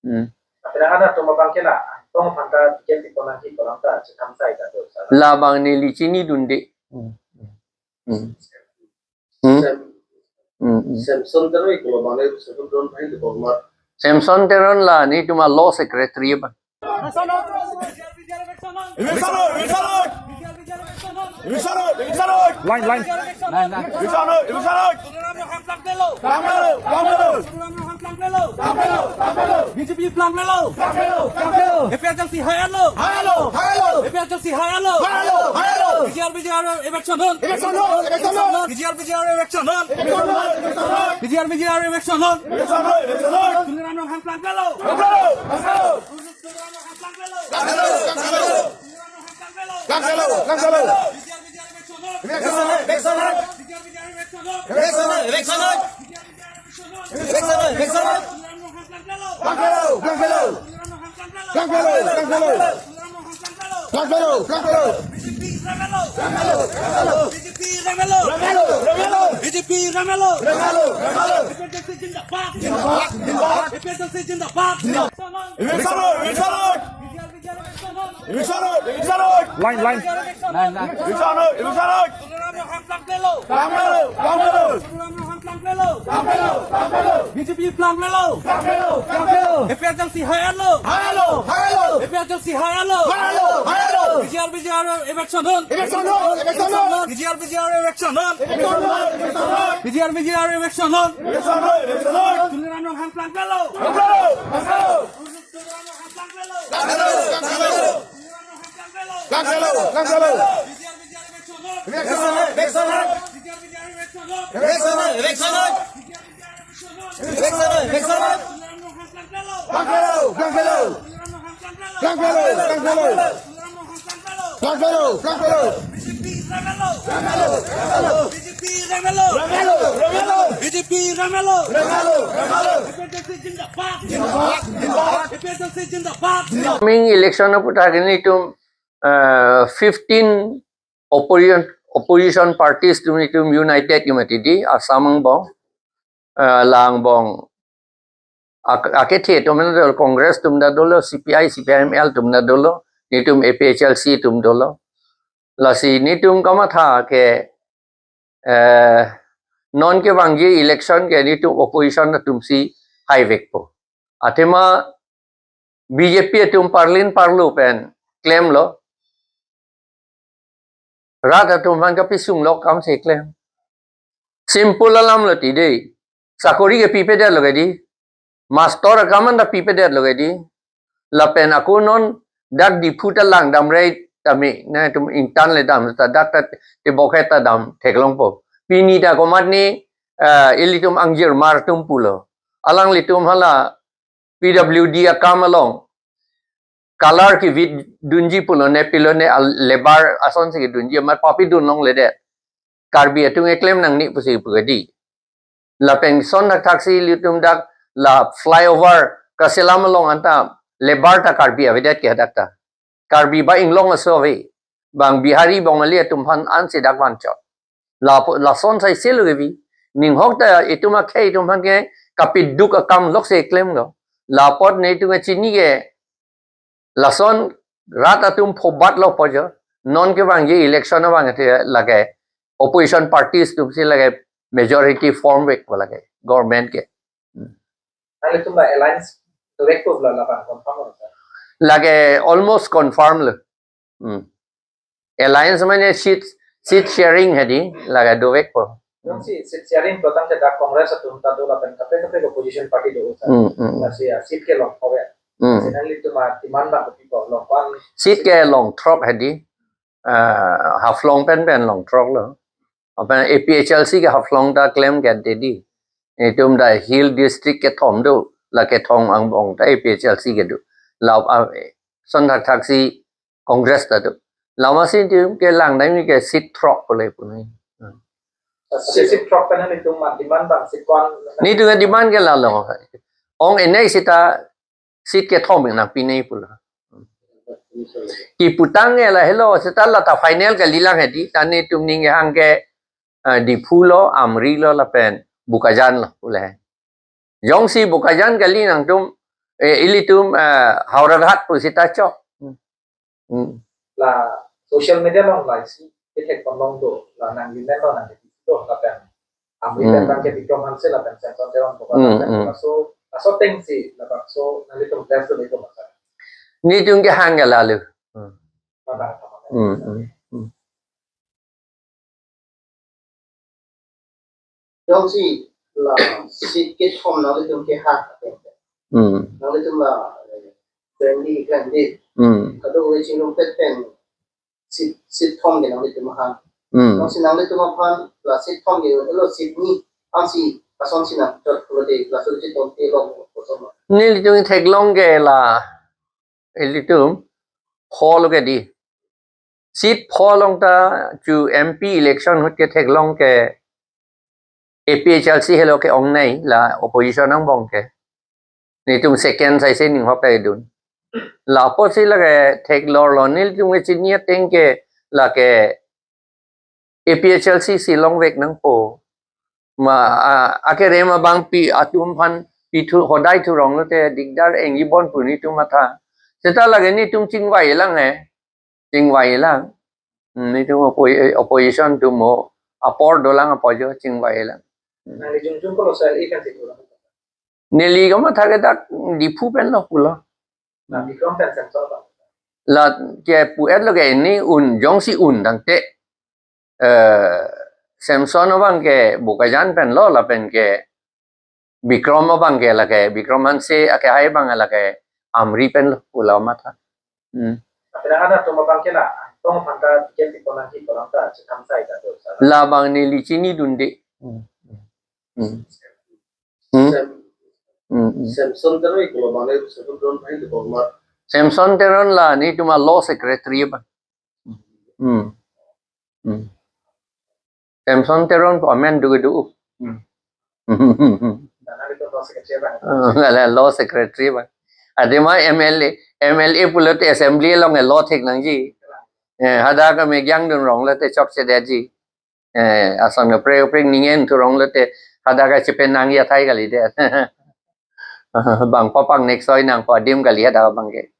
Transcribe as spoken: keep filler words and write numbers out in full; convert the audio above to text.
Hmm. Apina ada tuma bangke la, tong phanta ticket di konang di konang ta, cekam sai ta tu, sa. Labang neli chinidunde. Hmm. Hmm. Hmm. Sam-, hmm, hmm. Samson Teron, kalau bang ni Samson Teron, bang di Burma. Samson Teron la netum a-law secretary bang. Eviction note, eviction note. Eviction note, eviction note. Line, line. Eviction note, eviction note. B J P plan melo. Plan melo, plan melo. A P H L C hire lo. Hire lo, hire lo. A P H L C hire lo. Hire lo, hire lo. B G R, B G R eviction note. Eviction note, eviction note. B G R, B G R eviction note. Eviction note, eviction note. B G R, B G R eviction note. Eviction note, eviction note. Tuliram Ronghang plan melo. Plan melo, plan melo. B J P rem lo. B J P rem lo. A P H L C zindabad. A P H L C zindabad. Eviction note, eviction note. Line, line. Eviction note, eviction note. Plan melo, plan melo. B J P plan melo. Plan melo, plan melo. A P H L C hire lo. Hire lo, hire lo. A P H L C hire lo. Hire lo, hire lo. B G R, B G R eviction note. Eviction note, eviction note. B G R, B G R eviction note. Eviction note, eviction note. B G R, B G R eviction note. Eviction note, eviction note. Tuliram Ronghang plan melo. Plan melo, plan melo. Plan melo, plan melo. Plan melo, plan melo. Eviction note, eviction note. Eviction note, eviction note. Eviction note, eviction note. Eviction note, eviction note. Plan melo, plan melo. Plan melo, plan melo. Plan melo, plan melo. B J P rem lo. B J P rem lo. B J P rem lo. A P H L C zindabad. Zindabad, zindabad. A P H L C zindabad. Coming election aphuthak netum, uh, fifteen opposition, opposition parties atum netum united ke mati di, Assam angbong, uh, la angbong ak-, akethe atum ta dolo, Congress atum ta dolo, C P I, C P I M L atum ta dolo, netum A P H L C atum dolo. Lasi netum kamatha ke, eh, non kevangji election ke netum opposition atum si haivekpo. Athema B J P atum parlin parlo pen klemlo. Rat atum aphan kapisung lo akam si klem. Simple alam lo ti dei. Sakori ke pipedetlo ke di. Master akam an ta pipedetlo ke di. Lapen ako non dak Diphu ta langdam rei tame, netum ingtan le dam ta dak ta tebok he ta dam theklongpo. Pini ta komat ni, eh, ilitum angjirmar atum pulo. Alanglitum hala P W D akam along color kevit dunji pulo ne pilo ne al-, labour ason si kedunji amat papidun longledet. Karbi atum keklem nangne pusi pu ke di. Lapen son thakthak si ilitum dak la flyover kaselam along anta labour ta Karbi avedet ke dak ta. Karbi ba inglong aso ave. Bang Bihari Bongali atum aphan ansi dak vanchot. Lapu-, lason sai selo kevi. Ninghok ta itum akhei atum aphan ke kapiduk akam lok si klemlo. Lapot netum kachini ke lason rat atum phobat lo pojo. Non kevangji election abang te lake opposition parties atum si lake majority formvekpo lake government ke. Hmm. Nanglitum ba alliance dovekpo pulo labang confirm lo, sir? Lake almost confirm lo. Hmm. Alliance mane seat, seat sharing hedi, lake dovekpo. Jongsi seat sharing pulo tangte dak Congress atum ta do lapen kaprek kaprek opposition party do, sir. Hmm, hmm. Lasi, ah, seat ke longthrok ya. Hmm. Lasi nanglitum a demand abang kopi ko, longkok-an? Seat ke longthrok hedi. Ah, Haflong pen pen longthrok lo. Lapen A P H L C ke Haflong ta klemdet di. Itum ta hill district kethom do, la kethom angbong ta A P H L C kedo. La, ah, son thakthak si Congress ta do. Lama si itum ke langdam ke seat throk pule puni. Seat, seat throk pen netum a demand abang si ko-an? Netum a demand ke lalo. Ong enai sita seat kethom nangpinei pulo. Kiputang ke lahelo, seta la ta final kalilang hedi, ta netum ning kehang ke, eh, Diphu lo, Amri lo, lapen Bokajan lo, pule. Jongsi Bokajan kali nangtum, Eh, ilitum, eh, Howraghat pusita chok. Hmm. Hmm. La social media along la isi kethek ponlong do, la nangli men lo nangli do lapen Amri Hmm. pen bang ke Bikram Hanse lapen Samson Teron ko Hmm, lapen hmm. laso, laso atengsi labangso nanglitum bless do nelitum masa. Netum ke hang ke lalu. Hmm. Mata, mata. Hmm, hmm, hmm. Jongsi la seat kethom nanglitum ke ha. Hmm. Nanglitum la, eh, friendly, friendly. Hmm. Kadokave chingrum pet pen seat, seat thom ke nanglitum ha. Hmm. Jongsi nanglitum aphan la seat thom ke lo seat ni ansi asonsi nangchot pulote laso seat thom ke long kosonma. Nelitum theklong ke la, ilitum hall ke di. Seat pho along ta chu M P election ahut ke theklong ke A P H L C helo ke-ongnei la opposition angbong ke. Netum second saise ning hok ta idun. Lapusi lake theklor lo nelitum ke chini ateng ke lake A P H L C si longvek nangpo. Ma, a, akerem abang pi atum aphan pithu hodai thurong lote dikdar engji bon pu netum matha. Seta lake netum chingvai lang eh. Chingvai lang. Hmm, netum oppo-, opposition atum mo apor dolang apojo chingvai lang. Nangli jongjong ko lo sel ikan si dolang. Neli kamatha ke dak Diphu pen lo pulo. Na Bikram pen Samson ba. La ke pu-et lo ke ini un jongsi un tangte, eh, Samson abang ke Bokajan pen lo lapen ke Bikram abang ke lake, Bikram Hanse ake hai abang lake Amri pen lo pulo matha. Hmm. Tapi ada cuma bang ke la, tong panta tiket di konan di konan ta cekam sai ta tu. Labang neli chinidunde. Hmm. Hmm. Hmm. Sam-, Hmm, hmm. Samson Teron ko lo bang ne Samson Teron hai di Burma. Samson Teron la netum a law secretary ba. Hmm. Hmm. Samson Teron pu amen dugu du. Hmm. Dana itu law secretary ba. Oh, ngala law secretary ba. Adema M L A, M L A pulote assembly along law thek nangji. Eh, hadak ke megiang dun rong lote chokche detji. Eh, ason kaprek kaprek ningen thurong lote hadak ke chepen nangji athai kalidet. Bang papang neksoi nangpo adim kali hadak abang ke.